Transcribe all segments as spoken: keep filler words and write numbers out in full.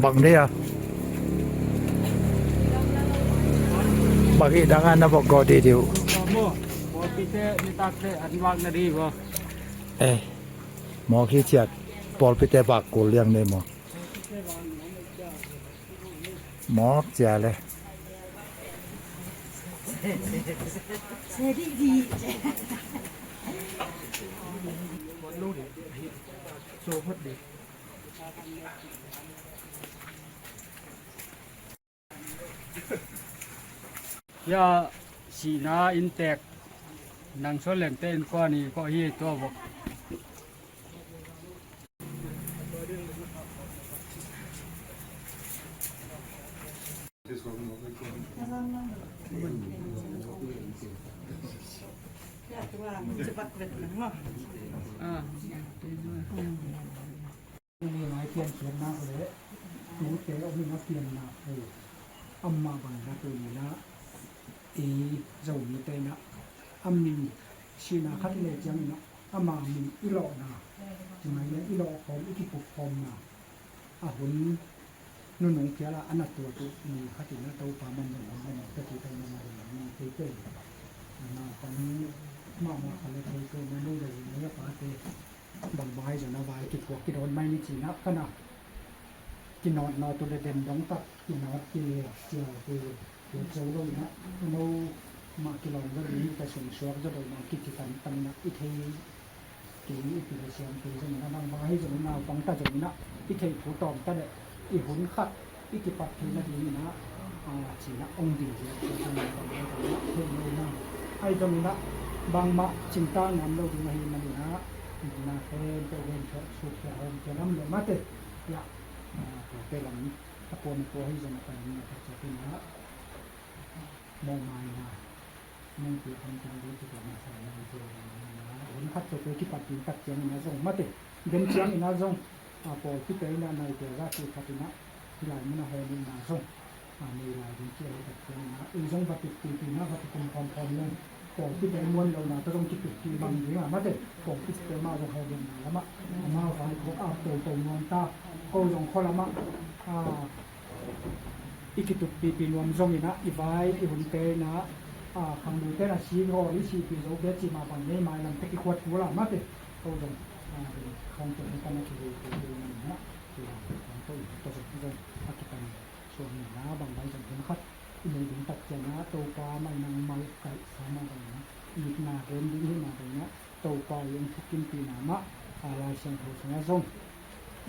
Bang dia. Bagi dangan na bok godi diu. Pawlpite nitakte an vak na di bo. Eh, mawk hi ciat. Pawlpite bak kul liang nei maw. Mawk cia le. Ya, sihna inntek nang suan lengte in kua ni kua hi tua vok. Tuni ngai piankhiatna uh le tute om in a pianna uh amah bang na tuni na i Zomite in a min sihna khat i nei ciangin a ama min i lawhna, ci mai le i lawh khawm i kikup khawmna a hun nunung phial a a na tuat uh mi khat in a Topa man zong hong hong pia ti tawh na hong hong thei pei. Naupang mahmah khat le thei pei na nu le zi na ya pate bang vai zong a vai kikuak kidawn mai ni ci na ka na kinawt nawt uh le den dong tak kinawt kiliak ciau kiliak zo lo in a no mah kilawm zo ding ka sung suak zo lo in a kici tam tam in a i thei kei i pi le siam kei zong in a bang bang hi zong in naupang ta zong in a i thei thu tawm ta le i hun khat i kipat theihna ding in a, a, ci in a ong ding zia zong in a bang bang zong in a thei lo in a ai zong in a bangmah cingta ngam lo ding ahi man in a na khen te wen khe sut khe hawm khe lam le mate ya, a, ko te lam a pua ma pua hi zong a pan in a ka ciat in a mawhmaina nang pi a pan tang ding ci ka masa na i zo in a hun khat to pe kipat ding tak ciang in a zong mate den ciang in a zong a pawlpite in a naite za ci khat in a hi lai mun a he ni na zong a nei lai ding ci a hi tak ciang in a ei zong va tuttuipi na va tukum khawm khawm leng pawlpite muan lo na ta zong kitutti bang ding a mate pawlpite mah zong he ni na lamah amau vai khawk a toto nuam ta ko zong khaw lamah a i kitutpipi nuam zong in a i vai i hunte in a a khanglute in a si hawl i sihpi zo bia ci mah bang nei mailam te kikhuat kul a mate ko zong a den khawng te ni kan a kivei ko ding man in a kila khawng ko in to zong zong a kipan suang in a bang bai zong hun khat i nei ding tak ciang a Topa mai nang mai kaih sa mah bang in a itna gen ding hi mah bang in a Topa i ong thukimpihna mah a Lai Siangtho sungah zong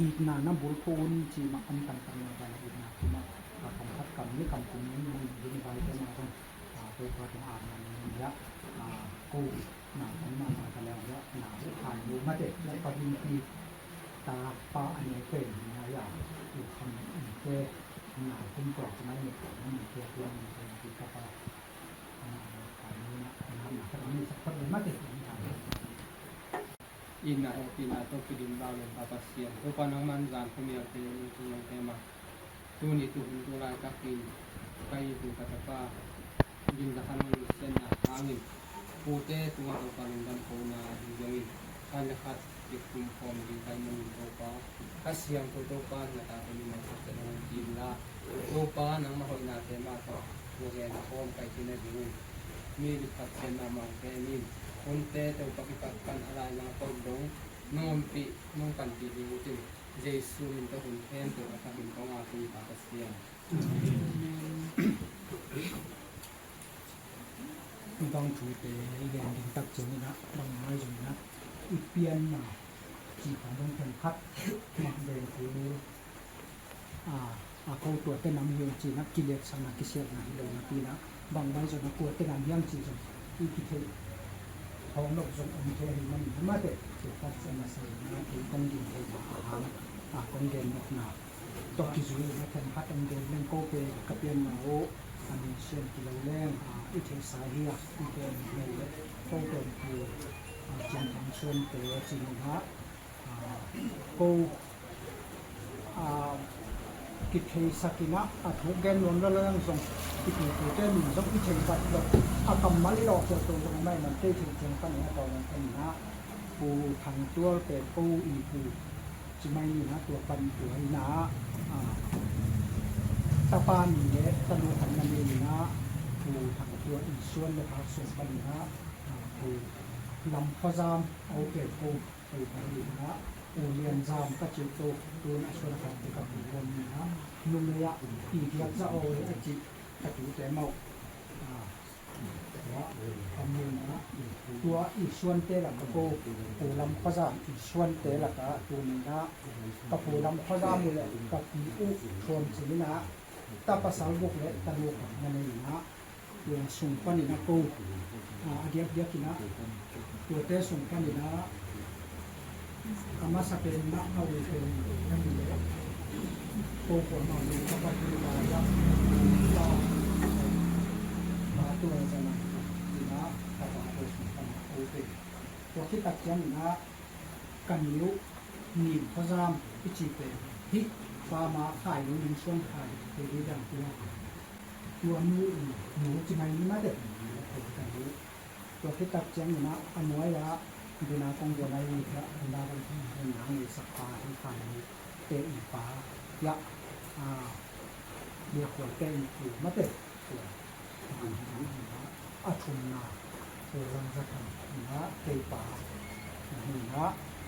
itna na bulphuh un cih mah an tamtakna bang itna kum ah a kam khat kam nih kam kum nih man ding vaite mah zong a Topa tung atna ning ning hiah a ko na kan mah mah ka leng hiah na hi khai lo mate hiah pa ding pi ta pa a neu pen hi na hiah u kham in te na kum tua ci mai nih kam na nih te tua nih te pi ta pa Itna hehpihna tawh kidim bang leng Pa Pasian, Topa nangman zan khuamial te, nungtung leng te mah. Tuni tuhun tu laitakin ka it uh ka tapa Gin Za Khan Aung Lutsen na hangin pute tungah Topa lungdam kohna ding zongin khan le khat kikum khawm ding ka hih manin Topa, Kha Siangtho Topa na tate min a thupten hong kim la. Topa nangmah hoihnate mah tawh thugen khawm ka hih na ding un. Mi liphat pen mahmah hong pia in. Hunte Topa kipat pan a laizang a pawl dong nong ompih nong panpih ding uh cin Jesu min tawh hun khempeuh a thakin kong a tung Pa Pasian. Amen. Hih bang thute i gen ding tak ciangin ah bang ngai zongin ah i pianna cih khawng zong phenkhat mah gen kul. A, a ko tuate nam hi ung ci-in ah kiliatsakna kisiatna hi lo napi-in ah bang ngai zongin ah kuate nam hiam cih zong i kitheih khawng loh zong om thei ahih manin ah mate tua khat zong a sa in ah kei kong ding thei lo a hang a kong gen nopna tawh kizui in a phenkhat hong gen leng ko pen ka pianna uh a nunsiat kilo leng a i theihsa hi a i gen lo leh ko pen pi a Ciang Thang Suante ci-in ah a ko a kitheisak in ah a thuk gen nuam lo leng zong i tutute min zong i thei vat lo a kammal i lawh khial to zong a mai man kei thei ciang pan in a tawng in ah Pu Thang Tual pen ko i pu ci mai ni na tua pan tua hi na a Tapa nih le tanu khat na nei in ah, Pu Thang Tua i suan le phak sung panin ah, Pu Lam Khuazam a u pen ko, ko panin ah, Pu Lian Zam ka cih ko, tun a suan khat te ka pu ko ni ah, nung le ah, i diak za aw e a cih ka tute mawh. Ah, tua i suante lak ka ko, Pu Lam Khuazam i suante lak ah tuni in ah, ka Pu Lam Khuazam uh le ka pi uh thuam cing in ah, ta pasal guk le tanu khat na nei in ah, tua sung panin ah ko, ah, a diakdiak in ah, tuate sung panin ah, a masa pen in ah, a u pen in ah, ko ko ma ni ka pa tu la ya, la, la tua za na, in ah, ka pa ko sung panin ah ko pen. Tua khit tak ciangin ah, ka ni uh, Nin Khuazam i cih pen, hih Pa Ma Khai Lo Ning Suan Khai, Baby Dang Tua. Tua nu, nu ci mai ni mate, ka ni uh. Tua khit tak ciangin ah, a nuai ah, duna kong dua mai ni kha, duna kong dua mai ni, nang ni sak pa, hi pa ni, te i pa, ya, ah, Lia Khual te i pu mate, tua. A thumna, tua Lang Za Thang, na, kei pa, na hi na,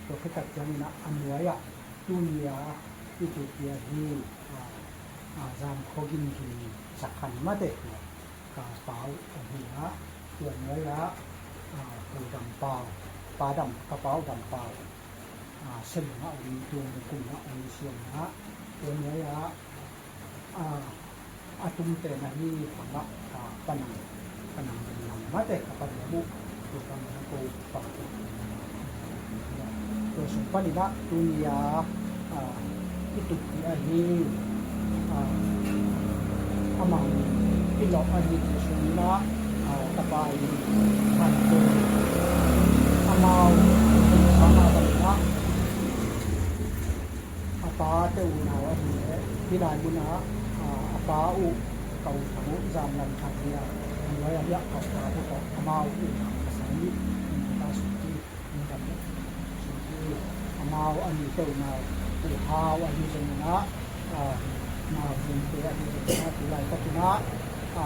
tua khit tak ciangin ah, a nuai ah, tuni a, i tup pi a hi, a, a, Zam Khua Gin Gin Sa Khan mate, tua, ka pa uh, a hi na, tua nuai ah, a, Pu Dam Pau, Pa Dam, ka pa uh Dam Pau. A, Sen Ngah Wing tung kum ngah a ni siam ngah. Tua nuai ah, a, a tum pen a hi ngah, a, Panang, Panang Ding Lang mate ka pa dua bu. Tua ka mana ko pa. Tua sung panin ah tuni a, a, i tup pi a hi, a, amau i lawh a hi tua sung in ah, a, ka pa in han ko amau sama panin ah a pa te unau a hi leh, hih lai mun ah, a, a pa uh ka u Thang uh Zam Lam Thang hi a, a nuai a hiah ka u pa uh tawh amau unau ka sang nih, in ka suk hi, in ka suk hi. Amau a nite unau uh Hau a hi zongin ah, a, nau zongte a hi zongin ah, tu laitak in ah, a,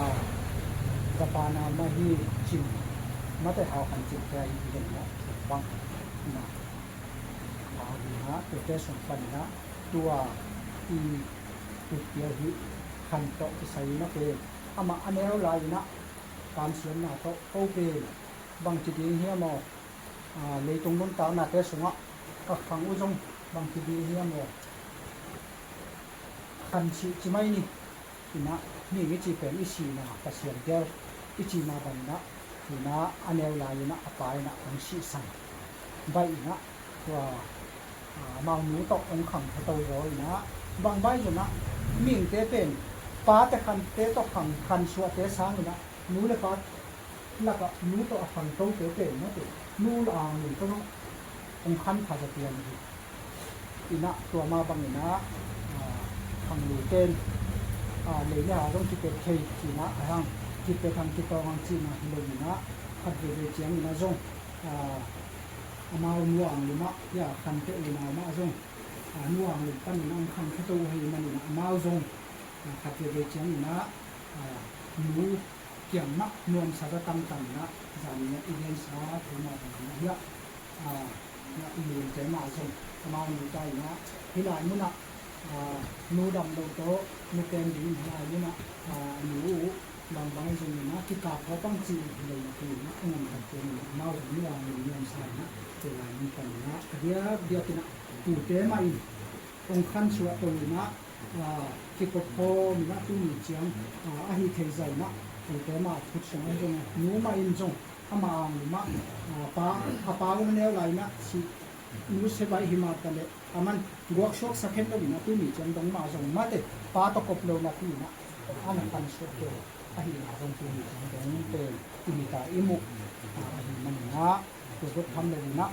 Japan a mah hi Cin, mate Hau Khan Cin te a hi zongin ah, bang, na. Tuate sung panin ah tua i tup pi a hi Khan tawh kisai na pen amah a neu lai in ah kamsiamna tawh ko pen bangci ding hiam aw, a, leitung nuntaknate sungah ka khang uh zong bangci ding hiam aw, Khan sih ci mai ni. Inah, mihing i cih pen i sihna Pasian gel i cihna bangin ah, inah a neu lai inah a pa inah hong sihsan baih inah, tua, ah, amau nu tawh hong khang kheto zaw inah, bang baih zong ah mihingte pen pate khante tawh khang, khansuahte sang inah nu le pa lakah nu tawh a khangtote pen mate, nu le a ang lei tawh hong khan pha zaw pian hi. Inah tua mah bangin ah, ah, khanglute'n, ah, lei le ha zong kipet thei cihna a hang, kipet hang kitawng hang cihna hi lo inah, khat veivei ciangin ah zong, ah, amau nu ang lum ah, ya, khante unau mah zong, ah, nu ang lum panin ah hong khang kheto uh ahih manin ah amau zong, ah, khat veivei ciangin ah, ah, nu kiang mah nuamsa za tangtang inah, zan inah i gensa thu mah bangin ah hiah, ah, i nute mah zong amau nu ta inah, hih lai munah, ah, nu dam lo tawh nu pen ding hih lai munah, ah, nu uh bangbang zong inah kikap khawp ang cih hi lo napi inah, a ngamkhat pen inah amau zong nu a nu nuamsa inah, hih lai mun pan inah a diakdiak inah tute mah in hong khansuah to inah, ah, kikop khawm inah tuni ciang, ah, ahi thei zah inah, tute mah khut sung ahi zong, nu mah in zong, amah ang lum ah, ah, pa, a pa un a neu lai inah, si, nu se baih hi mah ta leh, aman guaksuak sa khen lo inah, tuni ciang dong mah zong, mate, pa tawh kop lo napi inah, ana khansuah to, ahihna zong tuni ciang dong pen, i mit ah i muh, ah, ahih manin ah, tua bek tham lo inah,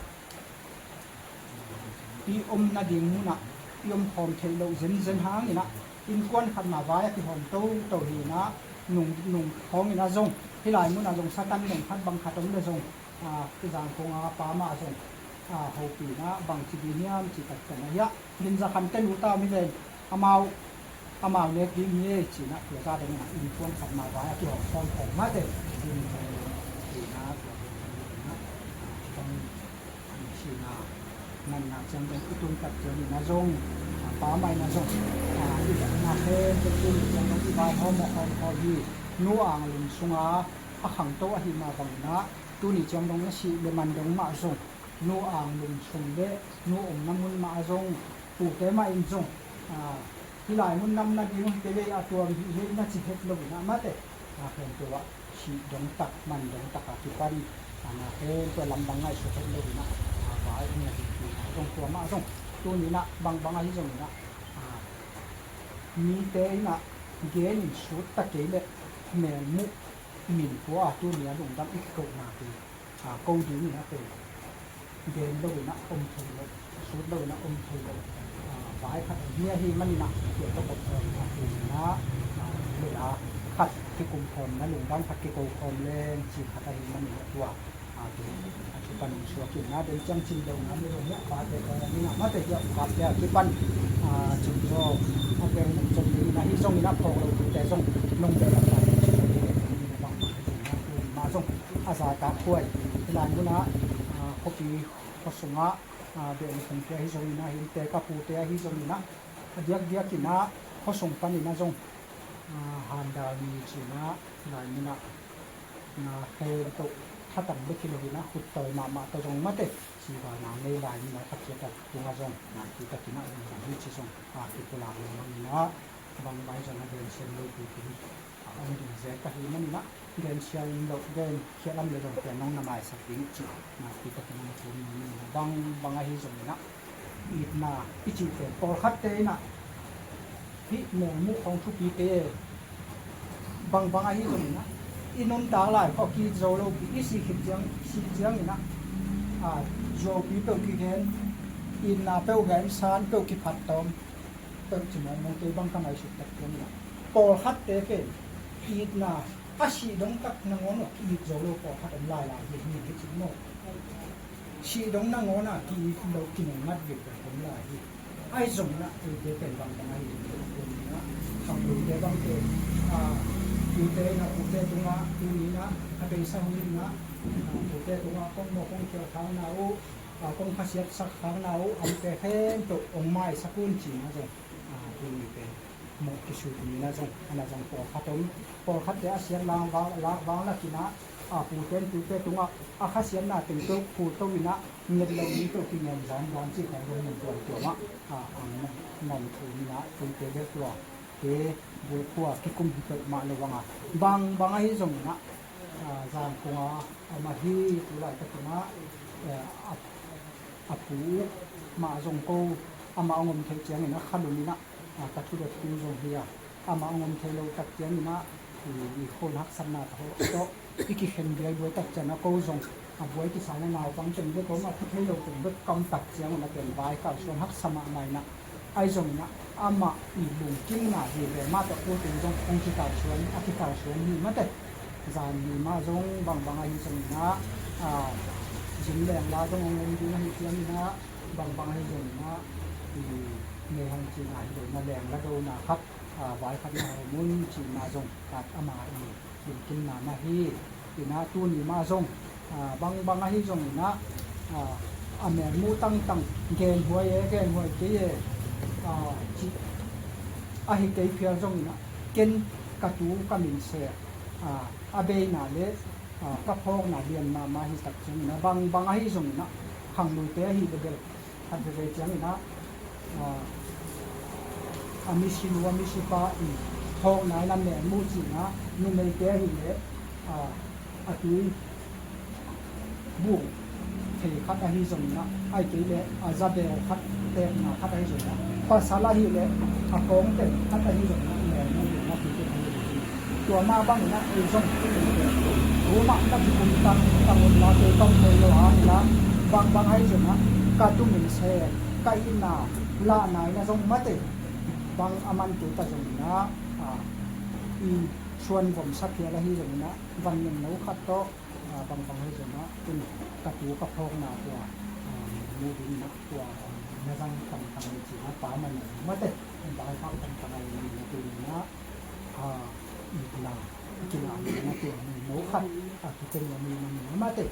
i om nading munah i om khawm theih loh zenzen hang inah, innkuan khat mah vai a kihawm toto hi inah, nung, nung khawng inah zong, hih lai munah zong Satan nung khat bang khat om le zong, ah, kizang kong a pa mah zong, ah, hopih inah bangci ding hiam cih taktak inah hiah, Ginza Khan te nu ta mi ven, amau Amau nek ding hi ei ci-in ah, tua zah dongin ah innkuan khat mah vai a kihawm khawm khawm mah teh, innkuan dongin ah tua dongin ah, ah, bang sihna natna ciang dong i tun tak ciangin ah zong, ah, pa mah in ah zong, ah, i natna khempeuh tuni ciang dong i vaihawm khawm khawm hi. Nu Ang Lun sunga a khangto ahih mah bangin ah, tuni ciang dong na sih le man dong mah zong, Nu Ang Lun sung le nu omna mun mah zong, pute mah in zong, ah, hih lai mun nam na ding uh hi kei leh a tuam hi hi na ci het loin ah mah teh, a khempeuh ah sih dong tak, man dong tak a kipan, a na khempeuh lam bang ngaihsut het loin ah, a vai in a dik pi a zong tua mah zong, tuni in ah bang bang ahi zongin ah, a, mite in ah gen in sut ta kei leh melmuh min pua a tuni a lungdam i kikohna te, a, ko dingin a pen gen loin ah om thei lo, sut loin ah om thei lo, a, vai khat om hi ahih manin ah, tua tawh a tuni in ah, a, lei a khat kikum khawm na lungdam khat kiko khawm leng ci khat ahih manin ah tua, a, tua a kipan hong suak in ah, den ciang cin deuh na mi zong hi a, pate kong om in ah, mate hi a, ukapte a kipan, a, cin zaw a beng nong zong ding in ah, ahi zongin ah phawk lo tute zong nong beh lam mah zong a zahtak huai. Hih lai munah, ah, khuapi khuasungah, ah, beh le phungte ahi zongin ah, hihte ka pute ahi zongin ah, a diakdiakin ah khuasung panin ah zong, ah, handal ni ci-in ah, hih lai munah na khempeuh thatang bek hi loin ah, khuttawi mahmah tawh zong mate, siva nang nei lai munah ka kiat a tungah zong nakpi takin ah, um zong hi ci zong, ah, kipulak lehang in ah, bang bai zong a gensiam lo tukin a om ding zek ahih manin ah, gensiam lo, genkhial om leh zong pen nong na maisak ding cih nakpi takin hong thum ni. Bang bang ahi zongin ah, itna i cihte pawlkhatte in ah hih melmuh khawng thupi kei e. Bang bang ahi zongin ah, i nuntak lai khawng ki-it zo lopi, i sih khit ciang, sih ciangin ah, a, zuaupi peuh kigen, itna peuh gen, san peuh kiphat tawm peuh ci mawngmawng, kei bang ka ngaihsut tak ciangin ah, pawlkhatte pen itna a sih dong tak nangawn a ki-it zo lo pawlkhat om lai lai hi, hi, hi ci maw. Sih dong nangawn a ki-it lo, kinungngat vive om lai hi. Ahi zongin ah eite pen bang bang ahi zongin ah, khangluite bang pen, a, tute in ah, pute tungah tuni in ah a beisa hun in ah, a, pute tungah kong mawh kong khial khakna uh, a, kong khasiatsak khakna uh, a, amte khempeuh hong maisak un ci-in ah zong, a, tuni pen mawh kisut ni in ah zong, a na zong pawlkhat om, pawlkhatte a siat lang vang, la, vang lakin ah, a, pute in tute tungah a khasiatna teng peuh phuto in ah, nget lo ding peuh kingen zan zan cih khawng zong mun tuamtuam ah, a, ang man, man thum in ah, tute bel tua te, bul khua kikum hi peuhmah lo bang a, bang bang ahi zongin ah, a, Zangkong a om ahi, tu laitakin ah, eh, a, a pu mah zong ko, amah hong om theih ciangin ah khalum in ah, a, ka thudottu zong hi a, amah hong om thei lo tak ciangin ah, i, i khuan haksatna tawh, tawh i kikhen bialbuai tak ciangin ah ko zong, a buai kisai na naupang teng bek om, a thu thei lo teng bek ka om tak ciangin ah pen vai kalsuan haksa mahmah in ah, ahi zongin ah amah i lungkimna hi ve, mah tawh pu teng zong hong kikalsuan, a kikalsuan hi mate. Zan ni mah zong bang bang ahi zongin ah, a, zin leng la zong hong om ding ahi ciangin ah, bang bang ahi zongin ah, i, nei hong cihna hi lo, na leng la do na khat, a, vai khat na hawm un cih mah zong, a, ama i lungkimna mah hi. In ah tuni mah zong, a, bang bang ahi zongin ah, a, a melmuh tangtang, genhuai e, genhuai kei e, a, cih ahi kei phial zongin ah, ken ka tu ka min se, a, a beina le, a, ka phawkna lian mahmah hi tak ciangin ah, bang bang ahi zongin ah, khangluite ahi le bel khat veve ciangin ah, a, a misinu, a misipa i phawkna in a melmuh cihna, numeite ahih leh, a, a tui buk thei khat ahi zongin ah, ahih kei leh a zabel khat, tekna khat ahi zongin ah, pasal ahih leh a kawng tek khat ahi zongin ah, melmuh ding a kikep ahi zongin ah, tua mah bangin ah ei zong tu mah na kikum tangtang un la, kei tawh thei lo a, la bang bang ahi zongin ah, ka tu min se, ka itna lahna in ah zong mate, bang a man kei ta zongin ah, a, i suan vom sa phial ahi zongin ah, van ngen no khat tawh, a, bang bang ahi zongin ah, tun ka tu ka phawkna tua, a, mu dingin ah tua, a, na zang tangtang ni cihna pa man mate. Baikal tangtang a om in a, tu in a, a, itna, itna om in a, tua mi no khat a kiteng a mi na mi mate.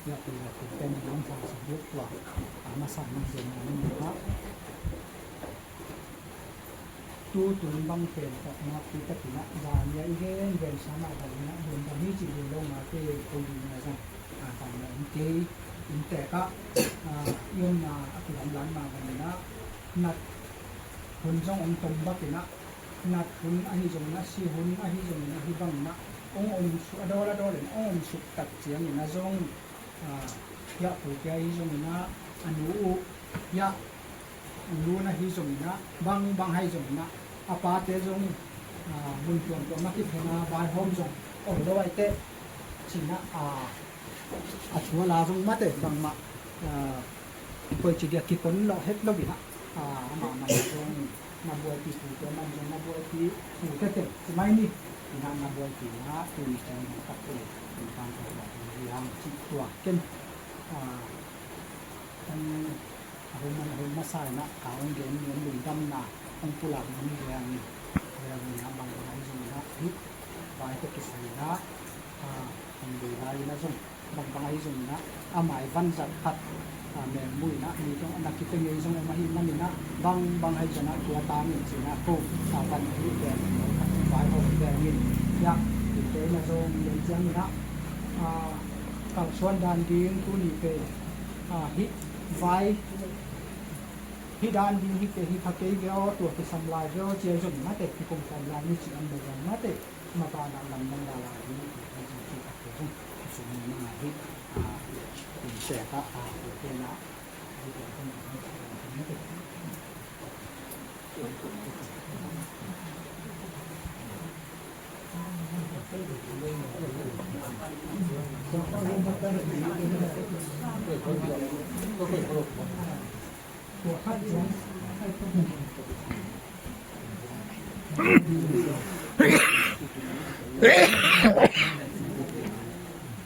Ya, tua tua pen dong sa sa buk tua. A masa na gen na mi na. Tu tung bang pen tak na pi tak in a, za ni a i gen gen sa na bang in a, dun bang hi ci dun lo na te ko dun na zang. A, bang na in te, in te ka, a, i om na a kilam lam na bang in a, nat hun zong ong tom bak in a, nat hun ahi zongin a, si hun ahi zongin a, hih bangin a ong om suk, a dawl a dawl in ong om suk tak ciangin a zong, a, hiah pute ahi zongin a, a nu uh hiah, a nu uh ahi zongin a, bang bang ahi zongin a, a pate zong, a, mun tuamtuam a kiphen a vaihawm zong om lo ahi teh, cin a, a, a thu a la zong mate bangmah, a, koi ci dia kipon lo het lo bina, a, amah mah zong na buaipi pute mah zong na buaipi pute teng ci mai ni. Ina na buaipi na tuni ciang na tak te, tuni ciang na buaipi na hiang ci tua ken, a, kan a hun man a hun masa ina ka hong gen ni, hong lungdamna hong pulak ni, hiang ni. Hiang ni na bang bang ahi zong ina hih vai te kisai ina, a, hong lui lai ina zong bang bang ahi zong ina, a mai vanzat khat, a, mel mu ina, mi zong a na kite ngei zong om ahi man ina, bang bang ahi zong ina, tua ta min ci ina, ko, a, van hi pen, vai ho pen in, ya, kite ina zong len ciang ina, a, kalsuan dan ding tuni pen, a, hih vai, hih dan ding hih te, hih kha kei ve aw, tua kisam lai ve aw, ci a zong mate, hih kong sam lai ni ci an ve zong mate. Mabana lam nang la la hi, hi, hi, hi, hi, hi, hi, sum ni ma hi, a, in se ka, a, ko ke na, hi, hi, hi, hi, hi, hi, hi.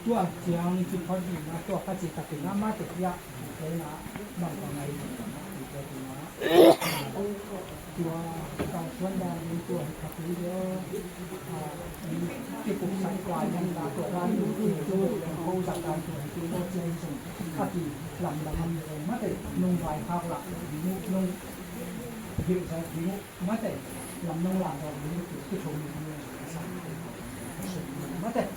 Tua ciang ci phot ding na, tua ka ci tak in na, mate hiah, ute na, bang ka ngai ding na, ute na, tua, ka suan dan ding tua hi ka pi deo, a, ci puk sai kuai ding na, tua dan ding ci tu, ko zak dan tua hi tu, ko ciang sung, ka pi, lam dang am deo, mate, nung vai khak lak, ding, nung, ding sa, ding, mate, lam nung la dawh ding, ki thum ding, mate.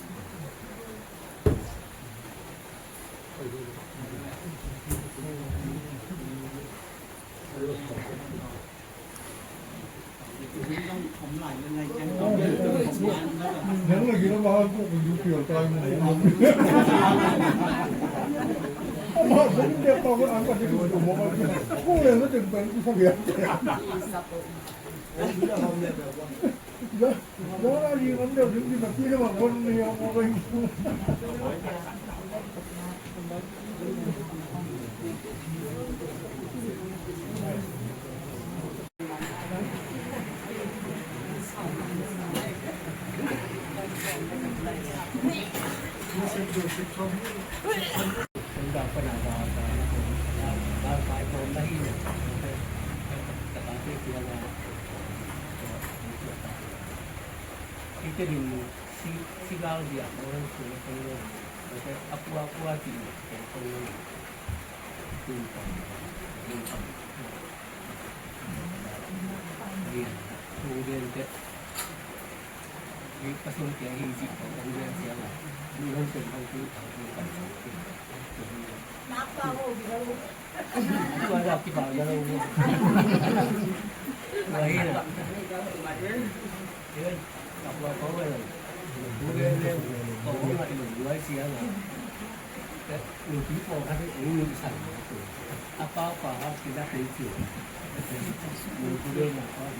Ite ding si, sigal dia ko ko ko ko a pua pua ti ko ko.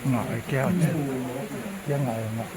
Ngah ei kei a, kei a ngah ei ngah.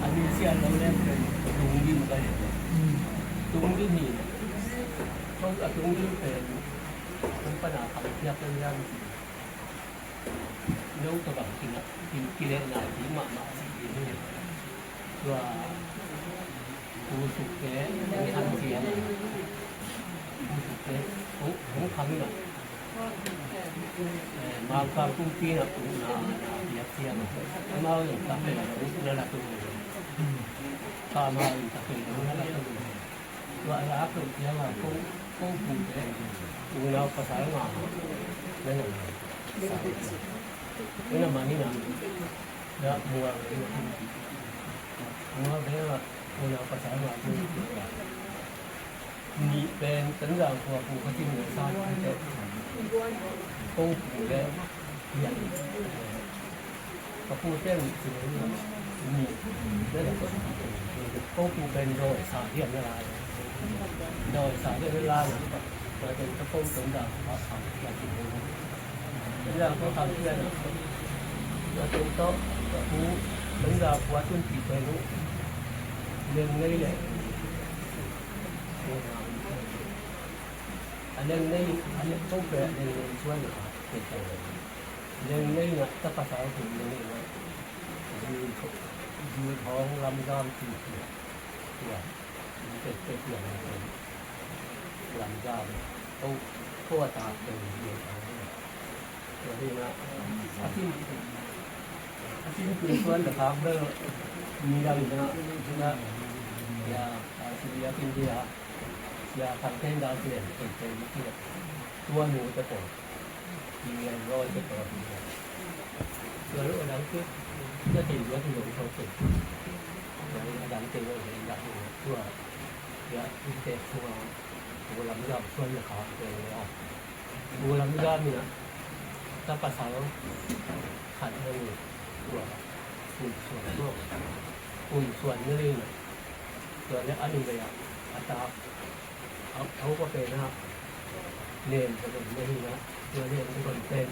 A mi sian lo leng pen tung dim ka hi. Tung dim hi. Tung a tung dim pen tung pana khang piak leng leng. No tabang kina kin kile na ki ma ma si ki ni. Tua pu suk te pu khan sia. Pu suk te pu pu khan na. Eh, Mangkang kumpi na pu na na dia sia na. Amau yang tak na na na tu. Ka amau yang tak na na tu. Tua a lak loh ciangin kong, kong pu te unau pasal nga. Nen a nen a mani na. Na mual ve na. Mual ve na unau pasal nga. Nih pen Tonzang khua pu Kha Cin le sa te. Kong pu le. Ka pu ten si ni, ni, ko pu pen dawi sa hiam na lai. Dawi sa hiam na lai. Ka pen ka ko tong da, ka sa hiam na lai. Tong da ko sa hiam na lai. Ka pen to, ka pu, tong da ko a tun pi pen u. Leng nei le. A leng nei, a leng ko pe, a leng nei suan na ka. Leng nei na, ta pasal kum leng nei na. Zu, zu thong lam gam ti ti. Tua, zu tet tet yang lam gam. Ko, ko a tak pen zu thong. Tua hi na, a tin, a tin tu suan da kak bel, mi dang na, na, ya, a tin ya tin ya, ya kak ten da tin, ten, ten, tin. Tua nu te ko. Tua lo a dang te, na thei lua thei lo thei. Tua lo a dang te lo thei lo tua. Ya, te tua. Tua lam gam suan na ka te lo. Tua lam gam ina. Ta pasal khat na ni. Tua. Kun suan lo. Kun suan na le na. Tua le a ni le ya. A ta. A, a upa pen a, nem ka don na hi na, tua nem ka don pen.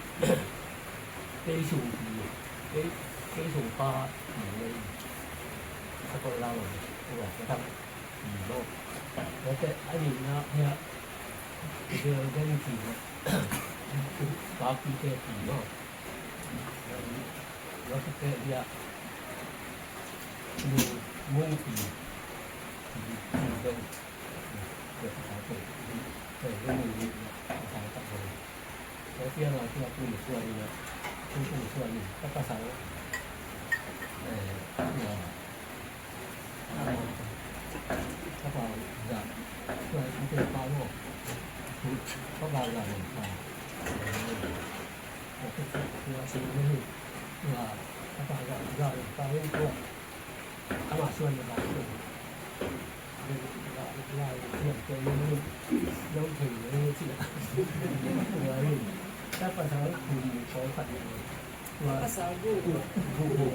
Kei sung pi, kei, kei sung pa, nem. Sa ko lau, ua, sa tam, pi lo. Tua te, a ni na, ya, zel den pi na, pa pi te pi lo. Tua te, ya, ni, mung pi, pi lo. Ama suan na ka. Lo thei lo ci. Tua hi. Ta pasal kum ko khat. Tua pasal bu. Bu bu.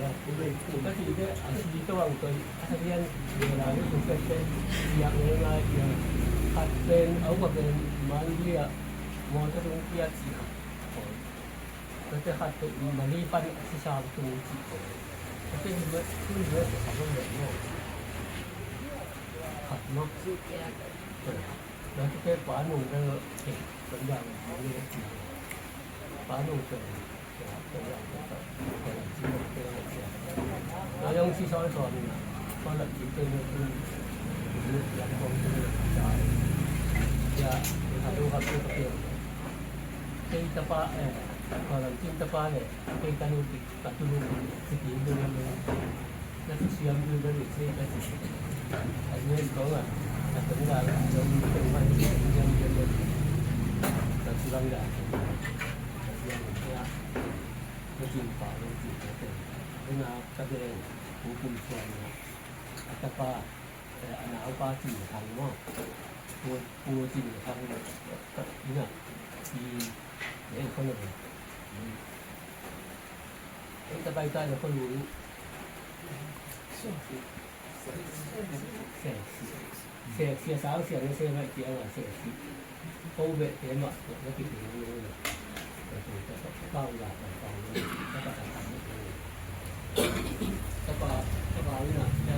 Ka ti te a si to ang ko. Ka sa rian. Tua la ni tu pe pe. Yang le ngai yang. Khat pen au ka pen man lia. Mo ta tung pia ci. Kate khat te mali pan a sisam tung ci ko. Kate hi mat, hi mat, a tung mat maw. Khat maw. Kate pa nung te, eh, kan yang mali ci. Pa nung te, eh, kan yang te, kan yang ci, kan yang ci. Kan yang ci sawn sawn na. Kan yang ci te ne tu, ne yang kong tu ne ci. Ya, ya, tu khat tu khat. Kei tapa, eh, Kuala Lumpur tapa le, kei ka nu ki, ka tu nu ki, ki ti nu na nu. Na tu siam nu na nu se ka ti. A nu en kong a, a tong da, a tong nu tong ma, siam siam nu. Ka tu lang da. Ka siam nu ya. Ka tin pa, ka tin pa te. Ka na ka de, ku kum suan na. A tapa, eh, a nau pa tin thang mo. Ku, ku tin thang mo. Ka, ina. I, eh, ko na. Ei ka pai ka na ko lu. Sexy. Sexy a sang siang na se vai tia nga sexy. Ko ve te ma ko na ki te lu na. Ka tu ka pa ka pa u la ka pa u na. Ka pa ka pa u na. Ka pa, ka pa u na. Ka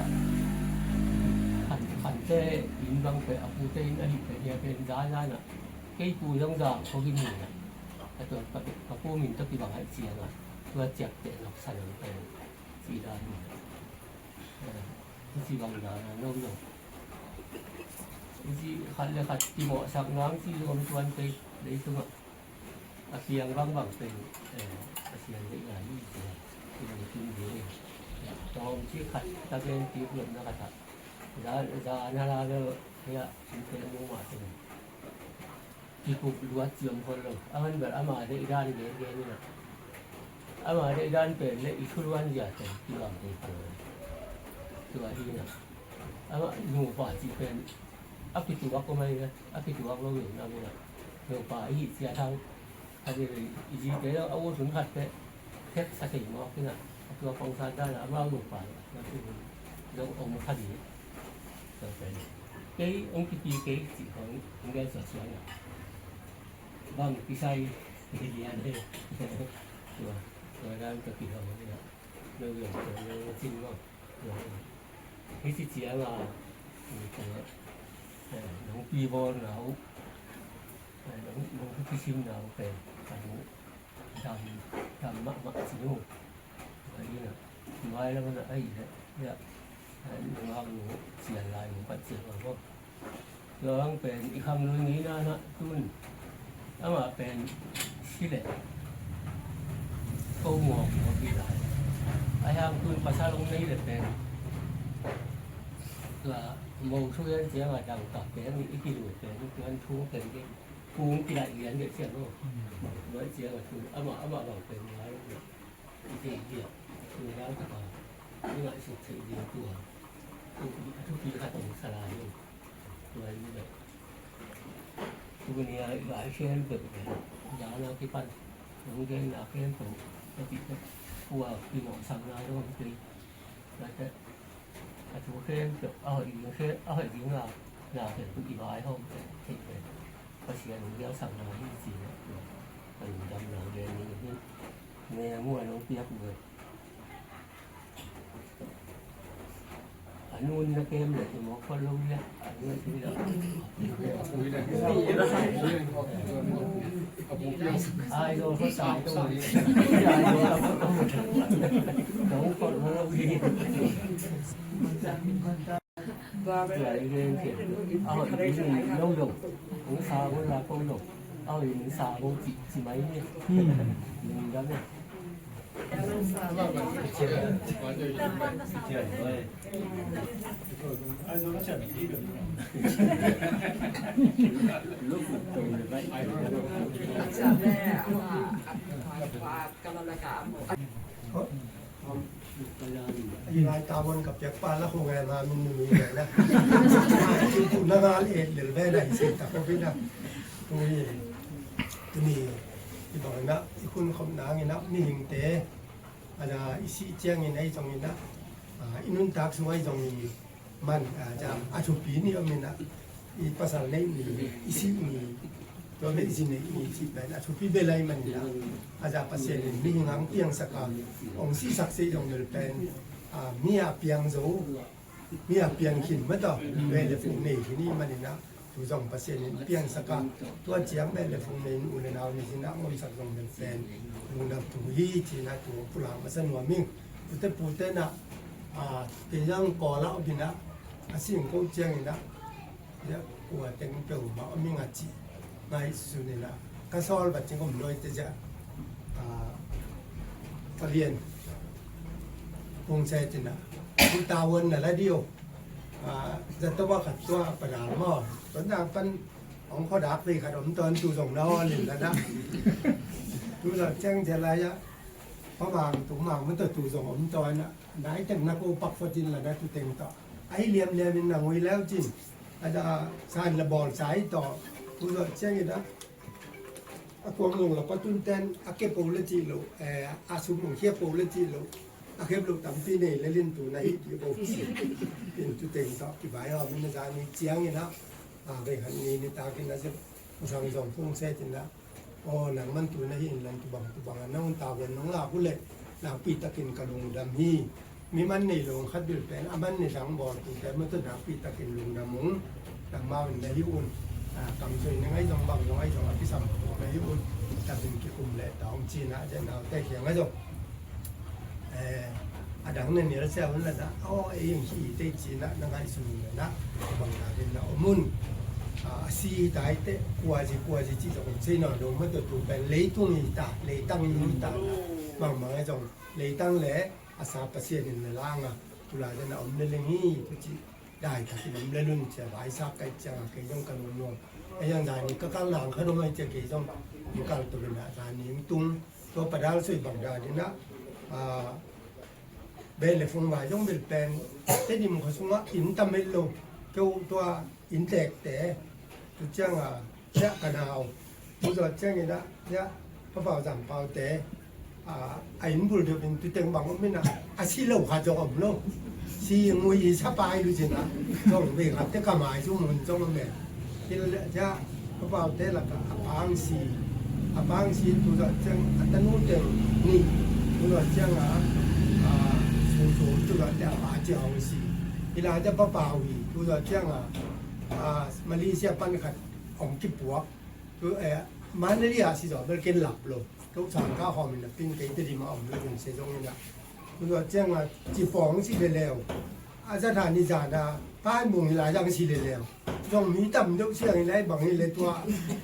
ah, Khan, Khante inn bang pen, a pute inn ahih pen, hia pen za na na. Kei pu zong za khawng hi mi na. A tua ka, ka pu min tawh kibang ahih ciangin, tua ciapteh lawksan ang pen, ci dan hi na. Eh, ci bang dan a no lo. Ci khat le khat kimawhsak nang ci zong om tuan kei, leitungah. A piang bangbang pen, eh, a siang dei ngai hi, eh, i dong kim dei. Tawm ci khat ta gen kik lom na khat ah. Za, za na la lo, ya, in pen mu ma pen. Kikup luat ciam khol lo. A man bel ama dei dan gen gen na. Ama dei dan pen le i thuluan zia pen, kibang dei khol lo. Tua hi na. Ama nupa ci pen. A kituak ko mai le. A kituak lo lo na mu na. Nupa i hi cia thang. A dei i zi te lo a u sun khat te. Thek sa thei mawk hi na. A tua kong san dan a amau nupa. Na tu hun. Zong om kha di. Tua pen. Kei ong kipi kei ci kong ong gen suak suak na. Bang kisai. Kei di an he. Tua. Tua dan ka kihong hi na. Lo lo tua lo cin mawk. Tua. Hih ci ciang a. Tua. Eh, nong pi bawl na uh. Kisim na pen a nu dam dam mahmah ci nu. Tua ina mai lam na ai le ya nungak nu cian lai mu pat cian ma ko. Tua ang pen i kham nun ngi na na tun ama pen si le ko ngok ngok i lai. Ai hang tun pasal ong nei le pen tua mo su yan ciang a dang ka pen i kilu pen tuan thu pen ke. Kung kilaih lian deuh ciang aw. Luai ciang a tu amah amah bang pen ngai lo. I thei dia tu ngai tu pa i ngaihsut theih dia tua. Tu a thupi khat hong sa lai lo. Tua i deuh tu nia i gai khempeuh pen dana kipan hong genna khempeuh a ti pen kua kinawhsakna lo hong kei. Tua teh a thu khempeuh a hoih ding khe a hoih ding a na pen tu i vaihawm teh theih pen Pasian in biaksakna hi ci-in ah tua ka lungdamna gen ning hi. Ne muan hong piak uh eh. A nun na kem le i mawk khol lo liak a nun a tui lo. Ai lo khol tai lo. Ai lo khol lo. Nong khol lo lo hi. Tua i gen khian a hoih ding lo lo. Hong sa hong la ko lo. A hoih ding sa hong ci ci mai ni. Lungdam ni. Hi lai tawon ka piak pa la khong ai ma min min min na. Tu na ngal et lel ve na i sin ta ko bi na. Tu hi tu ni i bang na i khun khom na ngi na mi hing te. A da i si ciang in ai zong in na. I nun tak su ai zong in man a za a thupi ni om in a i pasal nei ni i si ni tua me i si nei ni si pen a thupi belai man in a a za Pasian in mihing ang piangsak a ong sisak sei zong bel pen a mi a piang zo mi a piang khin ma tawh ve le fung nei khin i man in a tu zong Pasian in piangsak a tua ciang ve le fung nei nu le nau ni sin a ngomsak zong bel pen lungdam thu hi ci in a tu pulang masa nuam ing. Pute pute na a kei zang kawl ah a bin ah a singko ciangin ah kua teng peuhmah a ming a cih ngaihsun in ah ka sawl va cing om nuai te zia a ka lian kung se cin ah tu tawon na la dio a zato a khat tua padal maw tuan dang pan ong khuadak vei khat om tuan tu zong na aw lin la dah tu zong ciang zia lai ah pa mang tu mang mah tawh tu zong om tuan ah Nai teng na ko pak fatin la na tu teng tawh. Ahi liamliam in na ngui leu cin. A da san la bawl sa hi tawh. Tu zawh ciang i da. A kuang zong la patun ten a ke po le cih lo. A sum ong khia po le cih lo. A khep lo tampi nei le lin tu na hi ti bo. In tu teng tawh. Ki bai hawm in na zan ni ciang in a. A vei han ni ni ta kin a zep. Usang zong phung se tin a. Aw nangman tu na hi in lan tu bang tu bang a nang un tawon nong lak uh leh nakpi takin ka lungdam hi. Mi man nei lo khat bil pen a man nei dang bawl tu te mah tawh nakpi takin lungdam ung. Nangmau in na hi un. Kam zoi ning ahi zong bang zong ahi zong a kisam na hi un. Takin kikum leh ta ung cina zia naute kiang ahi zong a dang na nial sia hun la na aw ei ing hi te cina na ngaihsun un la na bang na rin na om un. A si hi tai te kuazi kuazi ci zong sei nawn lo ma tua tu pen leitung hi ta leitang hi ta na bang bang a zong leitang le a sa Pasian in na lang a tu la na om le leng hi tu ci dai takin om le lun cia vai sa kai ciang a kei zong ka nuam nuam a yang dai ni ka kal lang kha dong ai cia kei zong kal tu na dai ni tung Tua padal soi bang dan in ah beh le fung vai zong bel pen Tedim khua sungah inn tam het lo. Keu tua inn tekte tu ciangah siah ka nau tu zawh ciangin ah siah papau zampaute a inn bul deuh in tu teng bang om in ah a si lo khat zong om lo. Si ngui i sapai lu cin ah zong vei khat te ka mai zu mun zong om e. Hi le cia papaute lakah a pangsi a pangsi tu zawh ciang a tanu teng nih tu zawh ciangah a sungsung tu zawh ciang a pa cia hong si. Hi lai cia papau hi tu zawh ciangah Malaysia pan khat hong kipuak. Tu, eh, Mandalay ah si zaw bel ken lap lo. Ko sang ka hawm in a ping kei Tedim ah om lo in se zong in a. Tu zaw ciang a ci pawng si leleu. A za tha ni za na pai mung hi lai zang si leleu. Zong mi tam deuh siang hi lai bang hi le tua.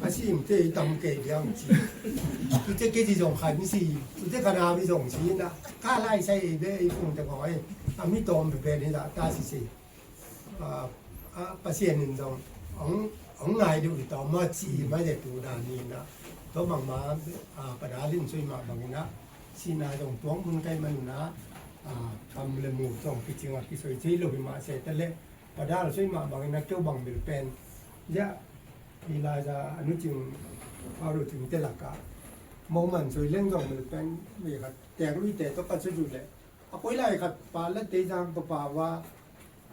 A si ing te i tam kei biang ci. Tu te kei ci zong khan si. Tu te khan a mi zong si na. Ka lai sai e be i kung te koi. A mi tom pe pe ni za ta si si. A, a, Pasian in zong hong, hong ngai deuh hi tawm maw ci mai le tu dan hi na. Tua bangma, a, Pada Lin soi mah bangin a, sihna zong tuang hun kai man in a, a, kam le mu zong kicing a kisoi cei lo hi mah se ta le, Pada Lin soi mah bangin a keu bang mil pen. Zia, hi lai za a nu cing, pau lo cing te lak a. Mo man soi leng zong mil pen, mi khat tek lui te to ka su zu le. A koi lai khat pa la te zang pa pa wa,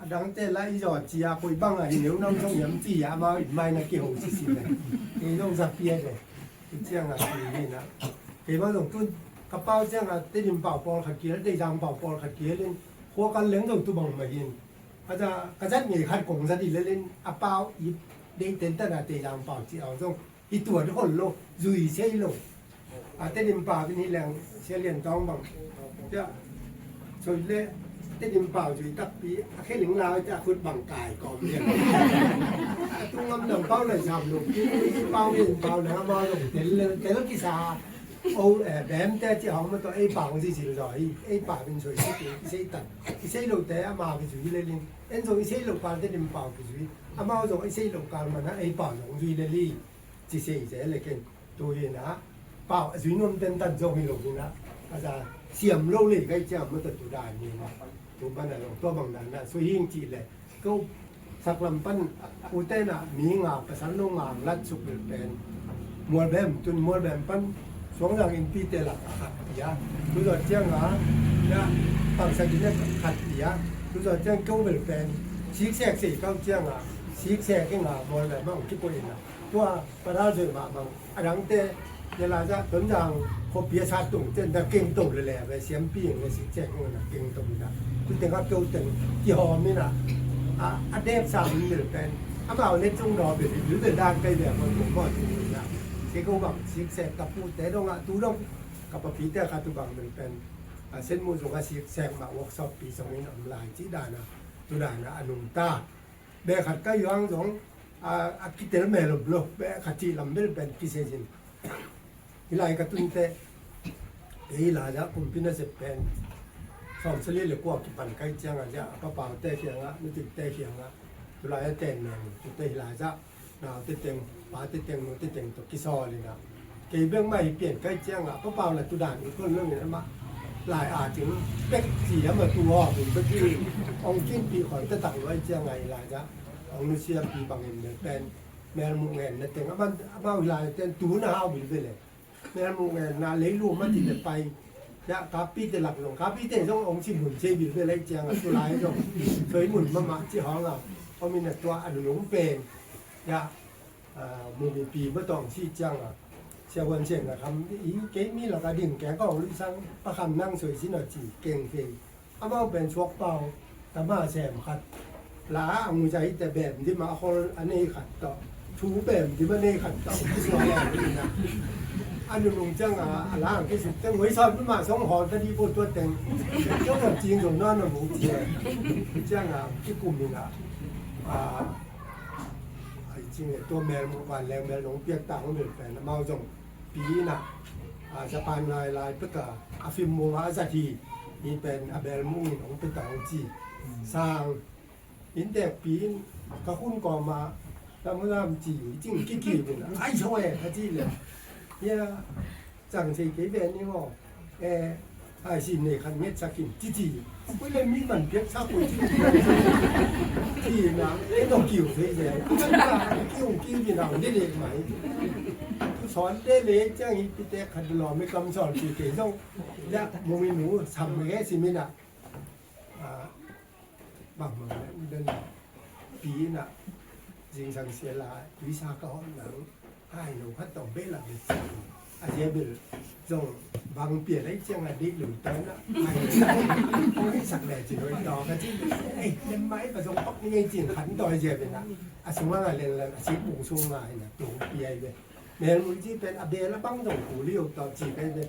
a dang te la i zaw ci a koi bang a hi neu nang zong yam ci a ma i mai na kiho si si le. Kei zong za pia le. I ciang a ci hi na. Kei bang zong tun ka pau ciang a Tedim pau pawl khat kial, Teizang pau pawl khat kial in. Khua kan leng zong tu bang ma hin. A za ka zat ngei khat kong zat i le lin a pau i dei ten tan a Teizang pau ci a zong. I tuan hol lo, zui sei lo. A Tedim pau in hi leng sia lian tawng bang. Tia, soi le, Tedim pau zui takpi, a khe ling lau tia khut bang kai kawm lian. A tu ngam dang pau lai sam lo, ki kui pau in pau le, a ma lo, tel le, tel kisa. O, eh, bem te ci hong ma to, ei pau zi zi lo zoi, ei pau in soi zi zi sei tan. I sei lo te, a ma ki zui le ling. En zong i sei lo pau Tedim pau ki zui. A ma zong i sei lo pau ma na, ei pau zong zui le li. Ci se i se le ken tu hi na, pau a zui nuam ten tan zong hi lo hi na, a za siam lo le kai ciam ma ta tu dan hi na, tu ban a lo tua bang dan na, sui hing ci le, ko sak lam pan u te na, mi nga, pasal no nga, lat suk bil pen, mual bem, tun mual bem pan, suang zang in pi te lak a khat pia, tu zaw ciang a, ya, pang sa ki ne khat pia, tu zaw ciang ko bil pen, sik sek se kau ciang a, sik sek ki nga, mual bem a ong ki poi na, tua, Pada zoi mahmah a dangte, Elijah Tonzang khuapi a sat tung ciang dah keng to lele ve, siampi in le sik cek in a keng to in a, tu teng a keu teng kihawm in a, a, a dep sam in mil pen amau le cung daw bel in, bel dan kai ve, a kong kong kong tung in a, se ko bang sik sek ka pu te dong a, tu dong ka pa pi te kha tu bang mil pen, a, sen mu zong a sik sek mah workshop pi song in a om lai ci dan a, tu dan a a nung ta. Beh khat ka yuang zong, a, a kitel mel om lo, beh khat cih lam bel pen kisei zin. Hi lai ka tun teh, kei hi lai ah kumpi nasep pen sawmsali le kua kipan kai ciang a zia, a pa Pau te kiang ah, nu Tik te kiang ah, tu lai a ten mel, tu te hi lai ah, nau te teng, pa te teng, nu te teng tawh kisawl in a. Kei bek mah hi pian kai ciang a, Pa Pau la tu dan i kon lo in amah lai a cing pek ci a, ma tu aw bun bek hi. Ong kin pi khoi ta tak lo ai ciang a, i lai za ong nusia pi bang in mel pen mel mu ngen na teng amah, amah i lai ten tu na hau bil ve le. Mel mu ngen na lei lu ma ti le pai. Ya ka pi te lak zong, ka pi te zong ong ci mun ce bil ve le ciang a, tu lai zong soi mun ma ma ci hong a. Om in a tua a lung pen. Ya. Aa, mumipi va tawng cih ciangin, Sia Huan Sian na kham i, kei mi lak a ding keng kawng luih sang, Pa Kham nang soi sin aw ci keng kei. Amau pen suak pau, tama sem khat. La a ngui zai te bem dim a hol a nei khat tawh. Thu bem dim a nei khat tawh. Suak pau ina. A nunung ciangin, a la ang kisuk ciang, huai sawn pima song hol ta di bo tua teng. Ciang a cing zong na na mu ci. Ciangin, kikum ina. Aa, Ai cing e, tua mel mu vanleng mel nong piak ta hong bel pen amau zong pi ina, a, Japan lai lai pek a, a fim mu a zat hi, mi pen a bel mu in hong pek ta hong ci. Sang in tek pi in ka hun kawm a lam lam ci, cing kiki in ai so e ka ci le. Ya, Cang sei kei ve ning aw. Eh, ai si nei khat nget sak in ci ci. Koi le mi man piak sak koi ci ci. Ci na, eh, dong kiu sei ze. Kiu kiu ci na, de de mai. Tu sawn de le ciang hi pi te khat lo mi kam sawn ci kei zong. Ya, mu mi mu sam me si mi na. Ah, bang bang le, den pi na, zingsang sia la, tuisa ka hawm nang, hai lo khat tawh beh la beh. A zia bil zong bang pia lai ciang a dih lui tawn a, hai lo kong sak le ci lui tawn ka ci. Ei, den mai ka zong pak ni ngei cin khan tawn zia bil na. A sung a nga len lan, a sik bung sung nga hi na, tu pia hi ve. Melmuh ci pen a bel a bang zong kul hi uh tawh ci kai ve.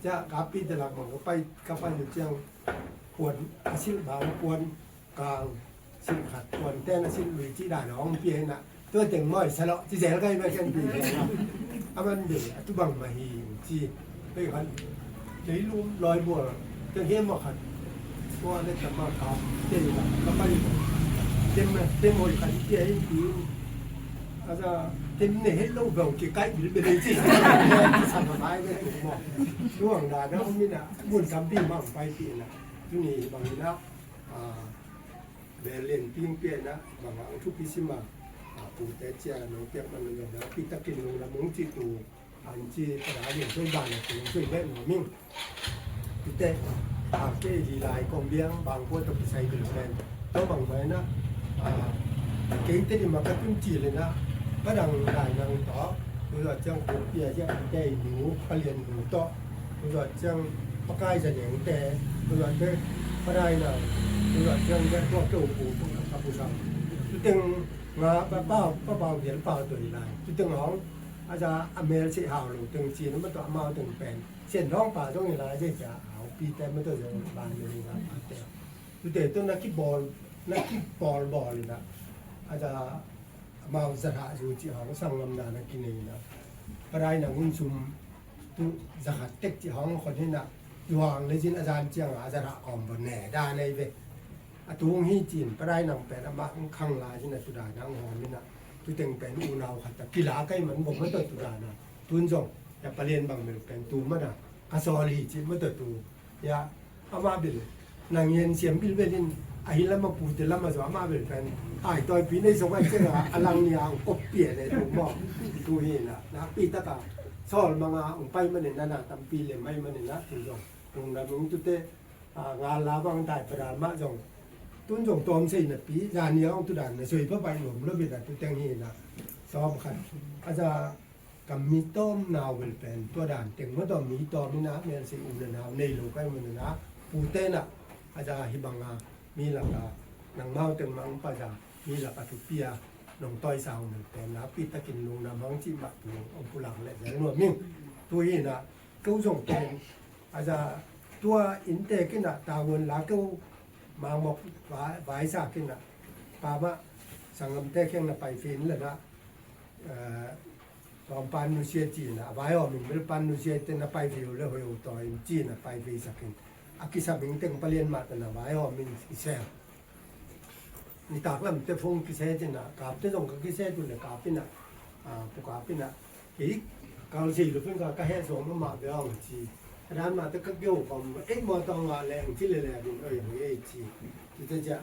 Ciah ka pi te lak mang ka pai, ka pai uh ciang puan a silh bang puan kang silh khat puan ten a silh lui ci dan hong pia hi na. Tua teng mawi sa lawh ci zel kai ve ken pi ve na. A man be a tu bang mah hi ci. Pei khan kei lum loi bual te he ma khat. Tua le ta ma ka te la ka pai. Tem tem hoi khan pia hi pi. Asa tem ne het lo bel ki kai bil be dei ci. Sa ka pai be tu mo. Tuang da da mi na mun kam pi mang pai pi na. Tu ni bang na. A bel len ping pi na bang a thu pi sima. A pu te cia no piak man lo na pi takin lo na mong ci tu. An ci pada lian soi ban a pu soi be no ming. Tute a ke hi lai kong biang bang ko to kisai bil pen to bang mai na. A kei te di ma ka tun ci le na. Padang lai nang to tu za ciang ko pia ja te nu ka lian nu to tu za ciang pakai za neng te tu za te padai nang tu za ciang ja to ke u pu ka pu sa tu teng nga pa pa pa pa vial pa to hi lai tu teng hong a za a mel se hau lo teng ci na ma to a mau teng pen. Sian thawng pa zong i lai zia cia au pi te ma to zong ban le ni ban pa te. Tu te tu na ki bawl na ki bawl bawl i na. A za mau za ha zu ci hong sang ngam na na ki nei na. Ka rai na ngun sum tu za khat tek ci hong khon hi na. Yuang le zin a zan ciang a za ha kawm bawl ne da nei ve. A tung hi cin ka rai nang pen a ma khang lai zin a tu da nang hong hi na. Tu teng pen u nau khat a ki la kai man bong ma to tu da na. Tun zong ya palian bang mel pen tu mana ka sawl hi ci ma to tu. Ya ama bil nang yan siam bil belin a hi lama pu te lama zo ama bil pen ai toi pi nei zong ai chenga a lang ni ang kop pia le tu mo. Tu hi na na pi taka sawl manga ung pai manin na na tam pi le mai manin na tu zong ung na mung tu te a ngal la bang tai pada ma zong tun zong tom sei na pi zan ni ong tu dan na soi pa pai lom lo bi na tu teng hi na. Som khat a za Ka mi tawm nau vel pen tua dan teng maw tawm mi tawm ina mel si u le nau nei lo kai mun ina pu tena a za hi banga mi laka nang mau teng mang pa za mi laka thupi a nong tawi sau mel pen na pi takin lungna mang ci mak tu ong pulak le zel nuam ing. Tu hi na ko zong pen a za tua innte kina tawon la ko mang mok vai sa kina pa ma sangam te keng na pai fin le na. Tawm pan nusia cina a vai awm in bel pan nusia te na pai vei uh le hoi uh taw in cina pai vei sakin a kisam in teng palian mah tana vai awm in i sel. Nitak lam te phung kise cina kap te zong ka kise tu le kap ina pu kap ina kei kal sei lu pin ka ka he zong ma ma ve awm ci. A dan mah te ka keu kawm ei maw tawng ah leng ci le le din oi hoi ei ci. Ci te cia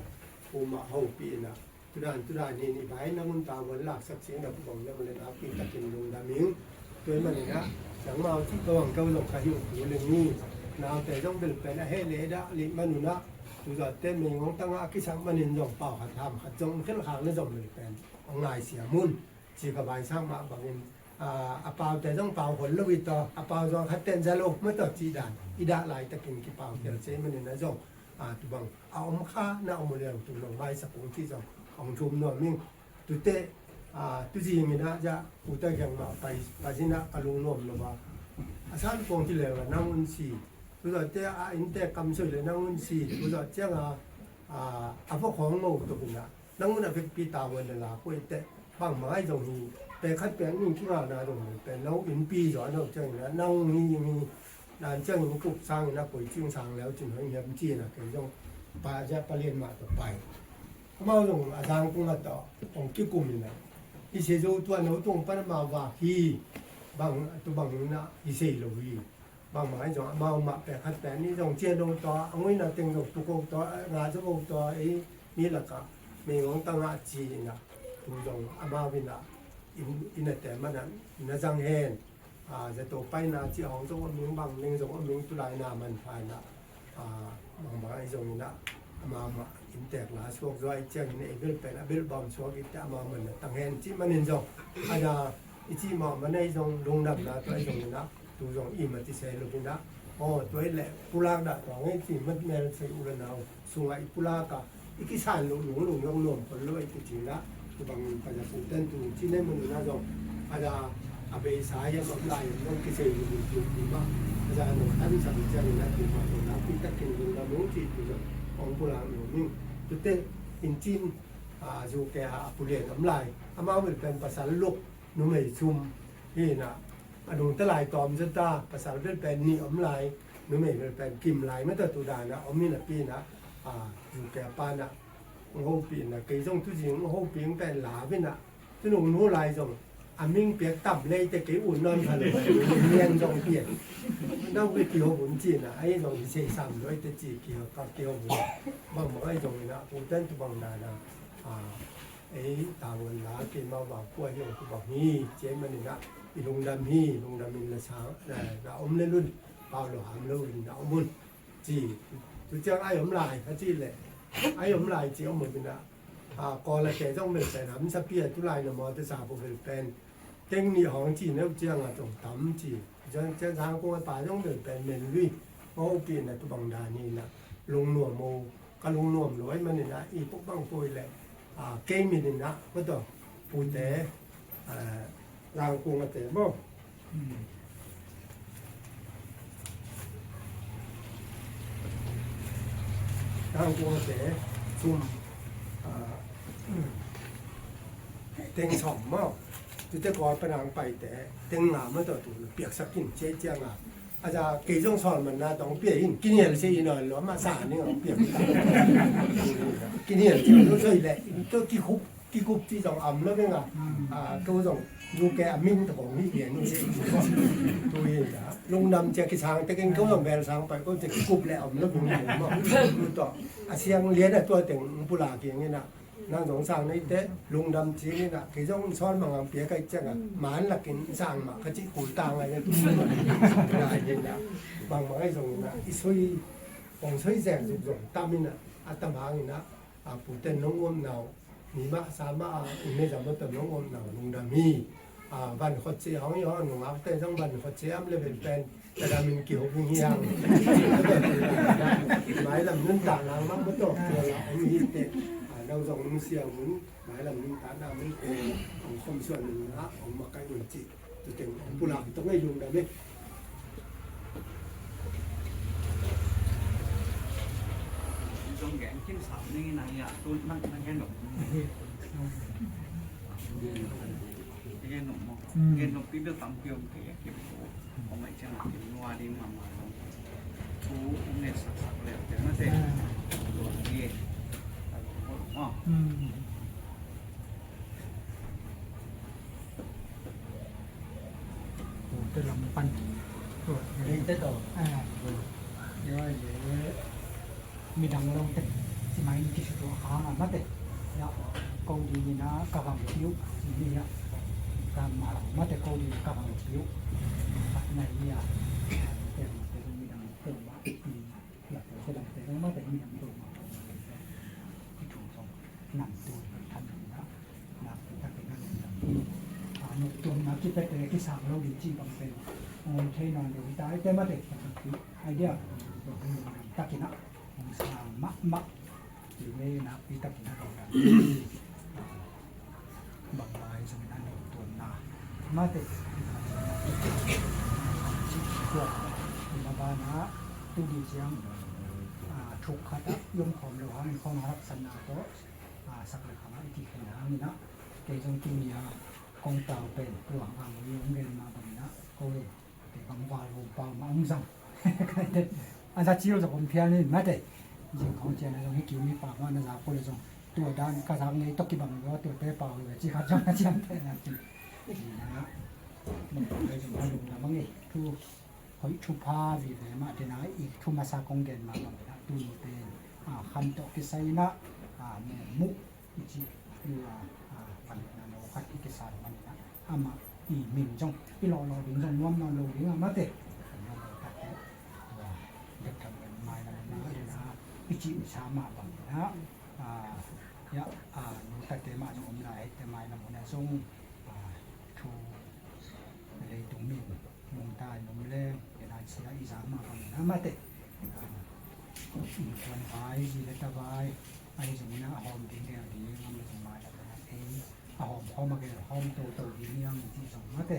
pu mah ho pi ina. Tudan tudan hin i bai na mun ta wan lak sak sing na pu bang na mun le na pi takin lungdam ing. Tua i manin ah nangmau cih ka wang kau zong ka hi uh pu le ni. Naute zong bel pen a he le dah lih manun ah tu zawte mei ngong tangah a kisak manin zong pau khat ham khat zong khel khak le zong bel pen a ngai sia mun. Ci ka bai sang mah bangin a paute zong pau hon lo i taw a pau zong khat ten za lo ma taw cih dan i dah laitakin kipau tel se manin ah zong a tu bang a om kha na om liang tu nong maisak kong ci zong hong thum nuam ing. Tute a tu zing ina za ute kiang mah pai pai zina ka lung nuam lo ba. A san kong ci leng a nang un si tu zawte a innte kam soi le nang un si tu zawt cianga a vok hong mo tuk ina nang un a vekpi ta wan le la kuai te bang mai zong hi pe khat pe ning kinga na zong pe lo in pi zo no ciang ina nang hi hi Dan ciangin i kup sangin a koi cing sang leu cin hoih hiam ci-in a kei zong pa zia palian mah tawh pai. Amau zong a zang kung a tawh kong kikum in a i se zo tua no tung pan amau va hi bang tu bang in a i sei lo hi. Bang mah zong amau mah pek khat pek ni zong cian lo tawh a ngui na teng zong tu ko tawh nga zo ko tawh ei mi lakah mei ngong tang a ci in a tu zong amau in a in a te man a in a zang hen. Zato paina ci hong zong om ning bang ning zong om ning tulai na man phaina bang bang ai zong ina amau mah inntek la suak zuai ciangin ei bel pen a bel bawm suak itte amau man na tang hen ci manin zong ana i ci mah man ai zong lungdamna tua ai zong ina tu zong i mah ci se luk ina aw tua i leh pulak dah tua ngei ci mat mel sei u le nau sungah i pulak a i kisan loh lunglung zong nuam khol lo i kici na tu bangin paza pu ten tu ci nei mun ina zong paza A beisa hi a, sawt lai in zong kisei lungdam pi mah. A za nong tansak ciangin a pi mah nong nakpi takin lungdam ung cih pi zong hong pulak nuam ing. Tute in cin, a, zu ke a, a pulen om lai. Amau bel pen pasal luk, numei sum hi na. A nungta lai tawm zata, pasal bel pen nih om lai, numei bel pen kim lai mah tawh tu dan a om hi napi na, a, zu ke a pa na hong hopih na, kei zong tu zing hong hopih pen la ve na. Tunung nu lai zong a ming piak tam lei te kei un nawn kha lo, nian zong piak. Nau kei kihop un ci na, ahi zong hi sei sam lo te ci kihop, ka kihop un. Bang bang ahi zong ina, u ten tu bang dan a, a, ei tangon la kei mau bang kua hi ong tu bang hi, ci manin a, i lungdam hi, lungdam in la sang, la, la om le lun, pau lo ham lo in la om un. Ci, tu ciang ai om lai, a ci le, ai om lai ci om un ina, a, Kawlgate zong bel pen hamsa pi a, tu lai na mawtaw sa pu bel pen teng nih hong ci neu ciang a zong tam ci. Zong ciang Zangkung a pa zong bel pen men lui. Hong pi na tu bang dan hi na. Lungnuam o, ka lungnuam lo ai manin a, i puk bang pui le, a, kei min in a, mawtaw, pute, a, Zangkung a te maw. Tangkuang te sum, a, teng sawm maw. Tute Kawl panang pai te teng nga maw tawh tu piaksak in ciai ciang a. A za kei zong sawl man na tawh pia in kinial se in a lo ma sa ni ong piak. Kinial se lo soi le to kikhup. Kikup ci zong om lo ding a, a, ko zong U K a min to kong hi pian ni se. Tu hi a, lungdam cia kisang te keng ko zong bel sang pai ko cia kikup le om lo ding a mo. Tu to, a siang lian a tua teng pula kiang in a, nang zong sang nei te, lungdam ci in a, kei zong sawl mang ang pia kai ciang a, man lakin sang ma ka ci kul tang ai na tu. Bang bang ai zong in a, i soi, ong soi zeng zong tam in a, a tam hang in a, a puten nong uam nau, mi mah sa mah a, i me zam mah tawh nong uam nau lungdam hi. A, van khot cia hong i hong nungak te zong van khot cia am level pen, ta dam in kihok hing hi hang. Mailam nuntak nang mah mah tawh, tua la om hi te. A, nang zong nung sia mun, mailam nuntak nang mun te, hong khom suan nung na, hong makai un cih. Tuteng pulak tawh ngai lungdam e. Zong gen kin sam ni na ya tu nang nang gen dong. Gen dong mo. Gen dong pi bel tam pi om ke ya kin ko. Om mai chang kin nua di ma ma dong. Tu om ne sak sak le te ma te. Dong ye. Mo. Ute lam pan. Ute to. A, midang lo te. Ci mai ni kisutuah hang a mate. Ya, ko di ni na ka vang piu. Ni ya. Ka ma mate ko di na ka vang piu. Pat na ya. Te te midang to ma. Ya, te dang te mate midang to ma. Ki thum song. Nam tu kan na. Na, tak na, na, na. A, noptuamna kipete kisang lo ding ci bang pen. Ong thei nawn lo hi ta, ai te mate. Idea. Takin a, ong sang mahmah. Nakpi takin a, bang lai zong in a noptuamna. Mate. Tua, ina bana, tu di ciang, a, thuk khat a, yom khawm lo hangin khawm haksatna tawh. A, sak le khang a i kikhen hangin a, kei zong tuni a kong tau pen, luang ang ui ong gen ma bangin a, ko le, kei bang val vum pau ma ong zang. A za cil zong om phial ni mate. Zing khong cian a zong hi kiu mi pau ma na za ko le zong. Tua dan ka zang nei tok kibang lo, tua te pau le ci khat zong a cian te na ci. Ci na, mong ko le zong a lung na mang e. Tu, hoih thupha vive mah tena i thu masa kong gen mah bang tena tuni pen, a, kham tawh kisai na, a, muh i cih, a, a, pan na no khat i kisan man na, amah i min zong i lawh lawh ding zong nuam nawn lo ding a mate. Nuam lo khat te, a, dek tham kan mai na na na i cih i sa mah bang tena, a, ya, a, nu tate mah zong om lai te mai na mun a zong, a, thu leitung min nungta in om leng, ken a sia i zang mah bangin a mate. Innkuan vai, zi le ta vai, ahi zongin a hawm ding leng ding, a mate mai a bangin ei a hawm khawm a gel hawm toto ding hiam ci zong mate.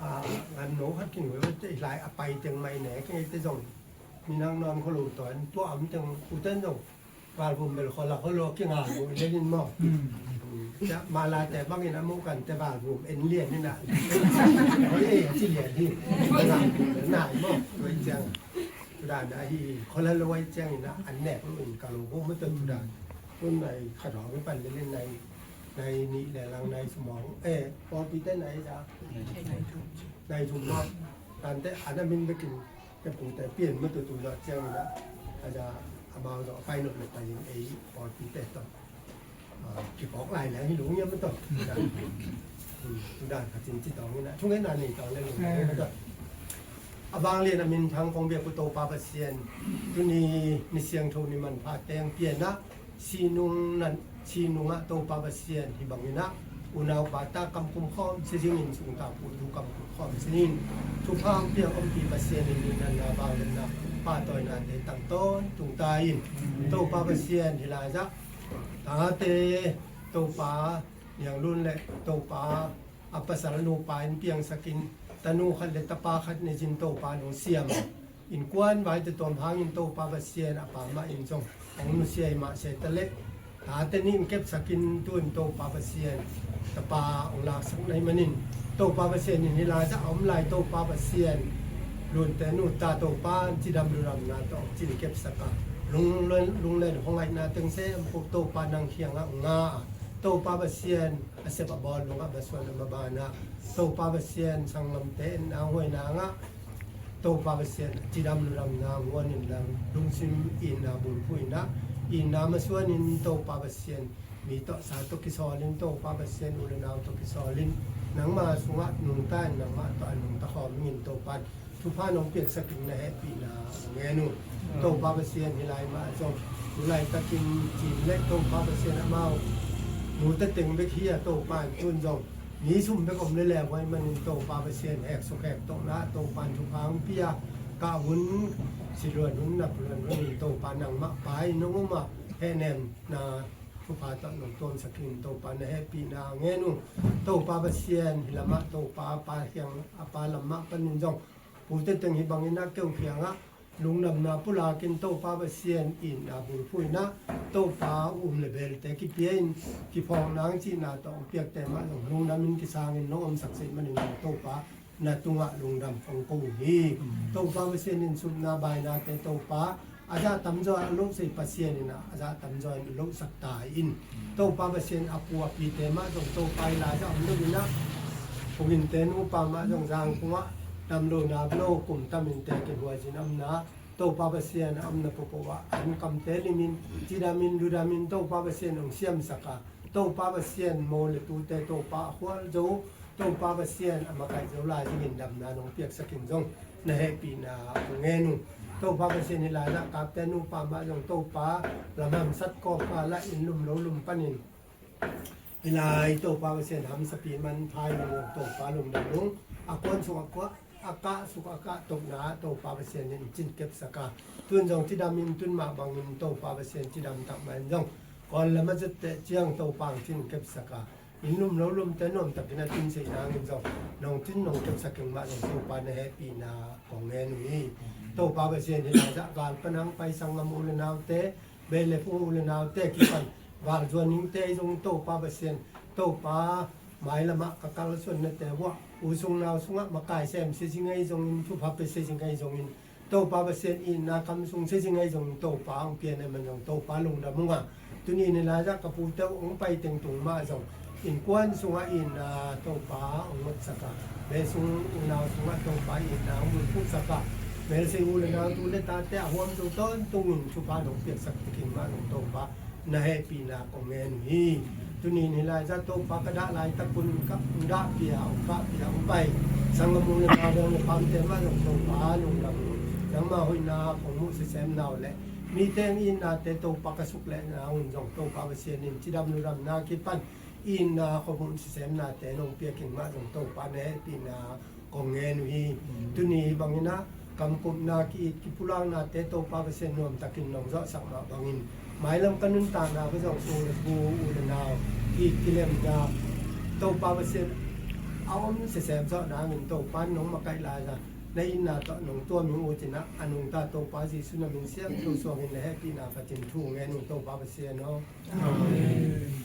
a, ngan no khat kin wei te lai a pai teng mai ne keng te zong minang non kho lo to an tua am teng u ten zong val vum bel kho la kho lo ki nga lo le lin mo. Hmm. Hmm. Ya, ma la te bang in a mu kan te val vum en lian ni na. Oi, ci lian hi. Na, na mo. Oi, ciang. Tudan a hi kholal lo ai ciangin a an nek lo in ka lo ho ma to tudan. Tun nai khat hong pan le nai, nai ni le lang nai sumong. Eh, pawlpi te nai za. Nai thum ma. Tan te ana min bekin te pu te pian ma to tudan ciangin a. A za amau zo pai lo le pai in ei pawlpi te to. Ah, kikawk lai leng hi lung hiam a tawh. Tudan khatin ci tawng ina thungen a nei tawng le lung hiam a tawh. A vanglian a minthang kong biak uh Topa Pasian, tuni ni siangtho ni manpha teng pianah sinung nan sinungah Topa Pasian hi banginah unau pata kam kumkhawm si zingin sungta putu kam kumkhawm sinin thupha hong piak ompi Pasian in minanna vanglianna pahtawinate tang tawn tungta in Topa Pasian hi laizah tate Topa Nianglun le Topa a pasal nupa in piangsakin tanu khat le tapa khat neizin Topa nong siam. Innkuan vai te tuam hangin Topa Pasian a pa mah in zong hong nusia hi mah se ta leh tate nih in kepsakin tu in Topa Pasian tapa hong laksak nai manin Topa Pasian in hi laizah a om lai Topa Pasian lunte nuta Topa cidam ludamna tawh cin kepsak a lunglen lungleng hong ngaihna teng sem puk Topa nang khiangah nga a Topa Pasian a sep a bawl lungah masuan a mabanah Topa Pasian sanggamte enna huaina ngah Topa Pasian cidam ludamna nguanin lang lungsim inna bulphuh inah inna masuanin Topa Pasian mi tawh sa tawh kisawlin Topa Pasian u le nau tawh kisawlin nangma sungah nungta in nangmah tawh a nungta khawm in Topa thupha nong piaksak in na hehpihna ngen uh. Topa Pasian hi lai mah zong tu laitakin cin le Topa Pasian amau nute teng bek hi a Topa in tun zong mi sum bek om le leu huai manin Topa Pasian heksuk hektohna Topa in thupha hong pia kah hun siluan hun napluan hun in Topa nangmah pai nong um a hehnemna thupha tawh nong tuamsak in Topa na hehpihna ngen uh. Topa Pasian hi lamah Topa pa hiang a pa lamah panin zong pute teng hi bangin a keu hiangah lungdamna pulakin Topa Pasian in a bulphuh inah Topa um le belte kipia in kiphawk nang cihna tawh hong piakte mah zong lungdamin kisangin nong omsak sih manin Topa na tungah lungdam hong ko uh hi. Topa Pasian in supna bainate Topa a zah tamzaw a lohsei Pasian inah a zah tamzaw in lohsak ta in Topa Pasian a pu a pite mah zong Topa i laizah om lo inah puginte nupa mah zong zangkungah damlohna lo kum tamin te kihuai cin omna Topa Pasian a omna popoh ah an kamte limin cidamin ludamin Topa Pasian hong siamsak a Topa Pasian mo le tute Topa a khual zo Topa Pasian a makaih zo lai dingin damna nong piaksakin zong na hehpihna a ngen uh. Topa Pasian hi laizah kapte nupa mah zong Topa lamhamsat kawpna lah in lum lo lum panin hi lai Topa Pasian hamsapi manpha in zong Topa lungdam lung a kuan sung a kuah a kah suk a kah tokna Topa Pasian in cin kepsak a tun zong cidamin tun mah bangin Topa Pasian cidam tak mah in zong Kawl lam a zat teh ciang Topa hong thin kepsak a, inn lum lo lumte nuamtakin a tun seih nangin zong nong tun nong kepsak keng mah zong Topa na hehpihna kong ngen uh hi. Topa Pasian, hih lai-ah gal pan a hong pai sanggam u le naute, beh le phung u le naute kipan val zuan ningte zong Topa Pasian, Topa mailamah ka kalsuannate uah u sung nau sungah makai sem sia zing ahi zongin, thupha pia sia zing ahi zongin, Topa Pasian itna kam sung sia zing ahi zongin Topa hong pian ahih man zong Topa lungdam ung a, tuni-in hih lai-ah ka pute uh hong pai teng tung mah zong innkuan sungah itna Topa hong ngotsak a, beh sung unau sungah Topa itna hong bulphuhsak a, beh sung u le nau tu le tate a huamtu tawntungin thupha nong piaksak keng mah zong Topa na hehpihna kong ngen uh hi. Tuni-in hih lai-ah Topa ka dah laitak un ka hong dahpih a, hong kahpih a hong pai sanggam u le nau le pamte mah zong Topa lungdam ung. Nangmah hoihna kong muh siasemna uh le mite hong itnate Topa ka suklehna un zong Topa Pasian in cidam ludamna kipan itna kong muh siasemnate nong pia keng mah zong Topa na hehpihna kong ngen uh hi. Tuni bangin ah kamkupna ki-it kipulaknate Topa Pasian nuamtakin nong zawhsak mah bangin mailam ka nuntakna ka zong sung le pu u le nau ki-it kilemna Topa Pasian a om sesem zawh nangin Topa nong makaih lai-a na itna tawh nong tuam hing ut in ah a nungta Topa Jesu na min siangtho suangin na hehpihna phatin thu ngen ung Topa Pasian aw. Amen.